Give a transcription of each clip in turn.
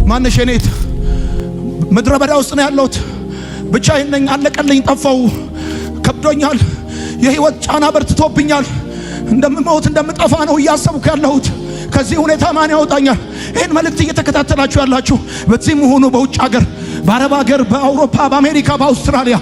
ማነሽ የኔት ምድረ በዳ ውስጥ ነው ያለሁት። ብቻዬን ነኝ። አለቀልኝ፣ ጠፋው፣ ከብዶኛል። የህይወት ጫና በርትቶብኛል። እንደምሞት እንደምጠፋ ነው እያሰብኩ ያለሁት። ከዚህ ሁኔታ ማን ያወጣኛል? ይህን መልእክት እየተከታተላችሁ ያላችሁ በዚህም ሆኖ በውጭ ሀገር፣ በአረብ ሀገር፣ በአውሮፓ፣ በአሜሪካ፣ በአውስትራሊያ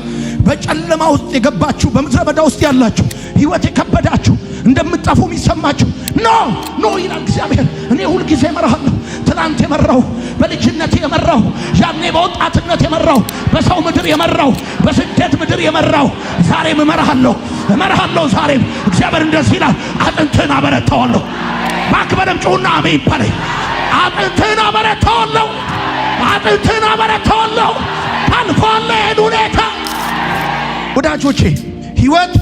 በጨለማ ውስጥ የገባችሁ፣ በምድረ በዳ ውስጥ ያላችሁ፣ ህይወት የከበዳችሁ፣ እንደምትጠፉ የሚሰማችሁ፣ no, no ይላል እግዚአብሔር። እኔ ሁልጊዜ እመራሃለሁ። ትናንት የመራሁ፣ በልጅነት የመራሁ፣ ያኔ በወጣትነት የመራሁ፣ በሰው ምድር የመራሁ፣ በስደት ምድር የመራሁ፣ ዛሬም እመራሃለሁ፣ እመራሃለሁ። ዛሬም እግዚአብሔር እንደዚህ ይላል፣ አጥንትህን አበረታዋለሁ። እባክህ በደምብ ጩኹና አሜን በለኝ። አጥንትህን አበረታዋለሁ። አጥንትህን አበረታዋለሁ። ታልፈዋለህ ይህን ሁኔታ። ወዳጆቼ፣ ህይወት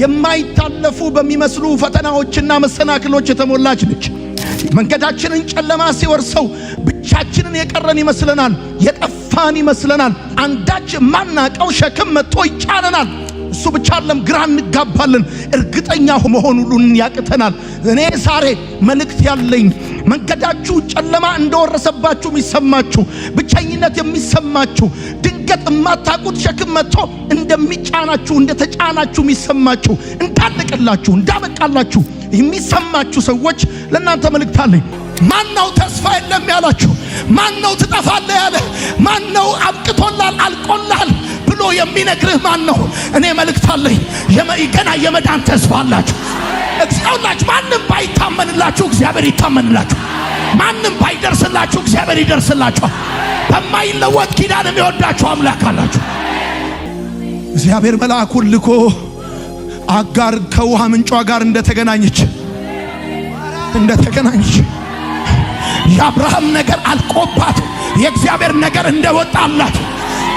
የማይታለፉ በሚመስሉ ፈተናዎችና መሰናክሎች የተሞላች ነች። መንገዳችንን ጨለማ ሲወርሰው ብቻችንን የቀረን ይመስለናል። የጠፋን ይመስለናል። አንዳች የማናቀው ሸክም መጥቶ ይጫነናል። እሱ ብቻ አይደለም፣ ግራ እንጋባለን። እርግጠኛ መሆን ሁሉን ያቅተናል። እኔ ዛሬ መልእክት ያለኝ፣ መንገዳችሁ ጨለማ እንደወረሰባችሁ የሚሰማችሁ፣ ብቸኝነት የሚሰማችሁ፣ ድንገት የማታውቁት ሸክም መጥቶ እንደሚጫናችሁ፣ እንደተጫናችሁ የሚሰማችሁ፣ እንዳለቀላችሁ፣ እንዳበቃላችሁ የሚሰማችሁ ሰዎች ለእናንተ መልእክት አለኝ። ማነው ተስፋ የለም ያላችሁ? ማነው ትጠፋለህ ያለ? ማነው አብቅቶላል አልቆላል ብሎ የሚነግርህ ማን ነው? እኔ መልእክት አለኝ። ገና የመዳን ተስፋ አላችሁ። እግዚአብሔር ማንም ባይታመንላችሁ እግዚአብሔር ይታመንላችሁ። ማንም ባይደርስላችሁ እግዚአብሔር ይደርስላችኋል። በማይለወጥ ኪዳን የሚወዳችሁ አምላክ አላችሁ። እግዚአብሔር መልአኩን ልኮ አጋር ከውሃ ምንጯ ጋር እንደተገናኘች፣ የአብርሃም ነገር አልቆባት የእግዚአብሔር ነገር እንደወጣላት፣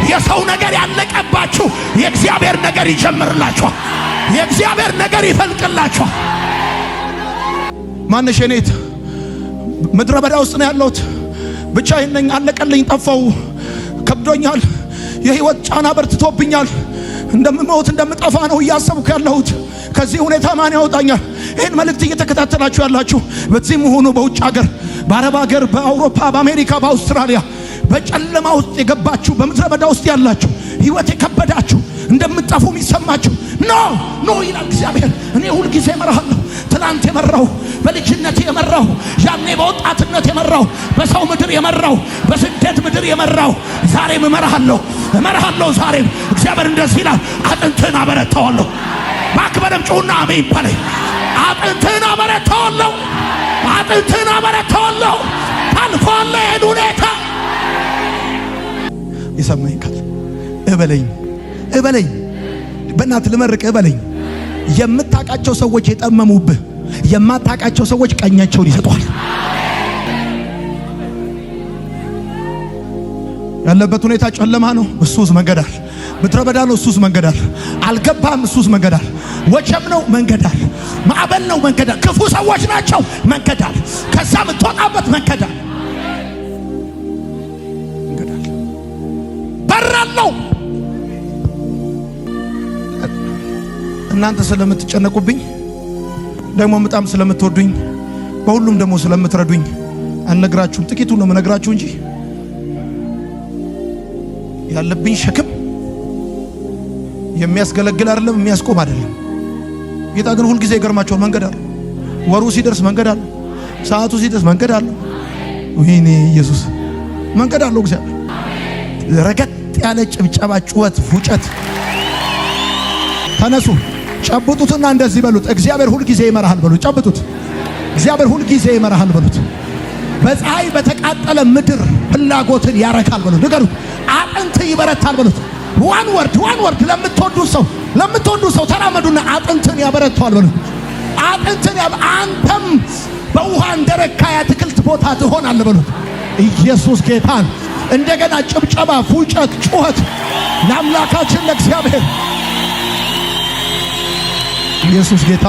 የሰው ነገር ያለቀባችሁ የእግዚአብሔር ነገር ይጀምርላችኋል። የእግዚአብሔር ነገር ይፈልቅላችኋል። ማነሽ የኔት ምድረ በዳ ውስጥ ነው ያለሁት። ብቻዬን ነኝ። አለቀልኝ፣ ጠፋው፣ ከብዶኛል። የህይወት ጫና በርትቶብኛል። እንደምሞት እንደምጠፋ ነው እያሰብኩ ያለሁት። ከዚህ ሁኔታ ማን ያወጣኛል? ይህን መልእክት እየተከታተላችሁ ያላችሁ በዚህም ሆኖ በውጭ ሀገር፣ በአረብ ሀገር፣ በአውሮፓ፣ በአሜሪካ፣ በአውስትራሊያ በጨለማ ውስጥ የገባችሁ፣ በምድረ በዳ ውስጥ ያላችሁ፣ ህይወት የከበዳችሁ፣ እንደምትጠፉ የሚሰማችሁ፣ no, no ይላል እግዚአብሔር። እኔ ሁልጊዜ እመራሃለሁ። ትናንት የመራሁ፣ በልጅነት የመራሁ፣ ያኔ በወጣትነት የመራሁ፣ በሰው ምድር የመራሁ፣ በስደት ምድር የመራሁ፣ ዛሬም እመራሃለሁ፣ እመራሃለሁ። ዛሬም እግዚአብሔር እንደዚህ ይላል፣ አጥንትህን አበረታዋለሁ። እባክህ በደምብ ጩኹና አሜን በለኝ። አጥንትህን አበረታዋለሁ። አጥንትህን አበረታዋለሁ። ታልፈዋለህ ይህን ሁኔታ። የሰማኝ ካለ እበለኝ፣ እበለኝ፣ በእናትህ ልመርቅ፣ እበለኝ። የምታውቃቸው ሰዎች የጠመሙብህ፣ የማታውቃቸው ሰዎች ቀኛቸውን ይሰጡሃል። ያለበት ሁኔታ ጨለማ ነው፣ እሱስ መንገድ አለ። ምድረ በዳ ነው፣ እሱስ መንገድ አለ። አልገባም፣ እሱስ መንገድ አለ። ወጀብ ነው፣ መንገድ አለ። ማዕበል ነው፣ መንገድ አለ። ክፉ ሰዎች ናቸው፣ መንገድ አለ። ከዛ የምትወጣበት መንገድ አለ። መንገድ አለ። በር አለው። እናንተ ስለምትጨነቁብኝ፣ ደግሞ በጣም ስለምትወዱኝ፣ በሁሉም ደግሞ ስለምትረዱኝ አልነግራችሁም። ጥቂቱን ነው የምነግራችሁ እንጂ ያለብኝ ሸክም የሚያስገለግል አይደለም፣ የሚያስቆም አይደለም። ጌታ ግን ሁልጊዜ ይገርማቸዋል። መንገድ አለ። ወሩ ሲደርስ መንገድ አለ። ሰዓቱ ሲደርስ መንገድ አለ። ወይኔ ኢየሱስ፣ መንገድ አለው እግዚአብሔር። ረገጥ ያለ ጭብጨባ፣ ጩኸት፣ ፉጨት። ተነሱ፣ ጨብጡትና እንደዚህ በሉት፣ እግዚአብሔር ሁልጊዜ ይመራሃል በሉት። ጨብጡት። እግዚአብሔር ሁልጊዜ ይመራሃል በሉት። በፀሐይ በተቃጠለ ምድር ፍላጎትን ያረካል በሉት። ንገሩት። አጥንት ይበረታል በሉት። One word, one word። ለምትወዱ ሰው ተራመዱና አጥንትን ያበረታዋል በሉት። አጥንትን አንተም በውሃ እንደረካ የአትክልት ቦታ ትሆናለህ በሉት። ኢየሱስ ጌታን። እንደገና ጭብጨባ፣ ፉጨት፣ ጩኸት ለአምላካችን ለእግዚአብሔር። ኢየሱስ ጌታ።